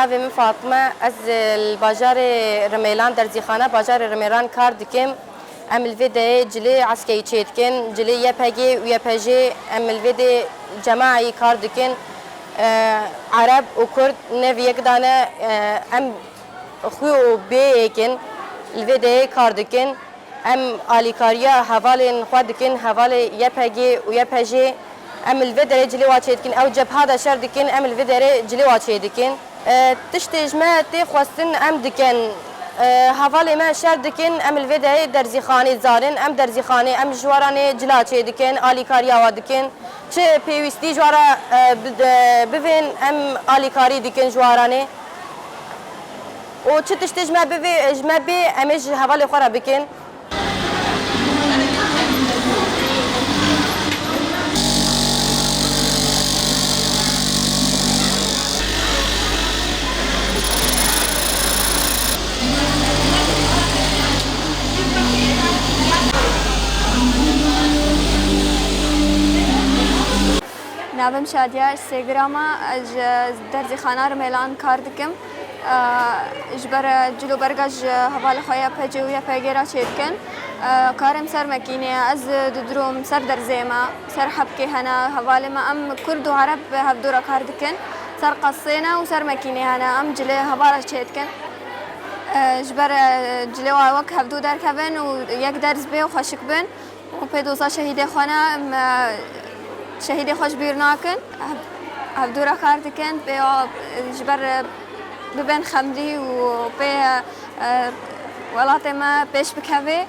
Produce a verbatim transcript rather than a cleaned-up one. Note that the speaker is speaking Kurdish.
Navê min Fatime, ez, e, li bajarê Rimêlan, derzîxana bajarê Rimêlan kar dikim. Em li vê derê cilê eskerî çêdikin, cilê Y P G û Y P J, em li vê derê cemaî kar dikin. E, Ereb û Kurd nev yek dane, e, em xwe û bê yek in, li vê derê kar dikin. Em alîkariya hevalên xwe dikin, hevalê Y P G û Y P J. Em li vê derê cilê wa çêdikin, ew cebha de şer dikin, em li vê derê cilê wa çêdikin. E, tiştê ji me tê xwestin em dikin. E, hevalê me şer dikin, em li vê derê derzîxanê zarin, em derzîxanê, em ji waranê cila çêdikin, alîkariya wa dikin. Çi pêwîstî ji wara, e, bi-, de-, bivên, em alîkarî dikin ji waranê. Û çi tiştê ji me bivê, ji me bê, em ê ji hevalê xwe re bikin. Navê min Şadiye, ez ji Sêgirama, ez ji derzîxana Rimêlan kar dikim. Ji ber cil û berga ji hevalê xwe Y P G û Y P G re çêdikin. Karê min ser mekînê ye, ez didurum ser derzê me, ser hebkê hene, hevalê me, em Kurd û Ereb hevdû re kar dikin. Ser qesê ne û ser mekînê hene, em cilê heval re çêdikin. Ji ber cilê wa wek hevdû derkevin û yek derz bê û xweşik bin. Û pê doza şehîdê xwe ne, em, e, şehîdê xwe ji bîr nakin. Hev-, hevdû re kar dikin, pê wa, e, ji ber, e, bibin xemlî û pê, e, e, welatê me pêş bikeve.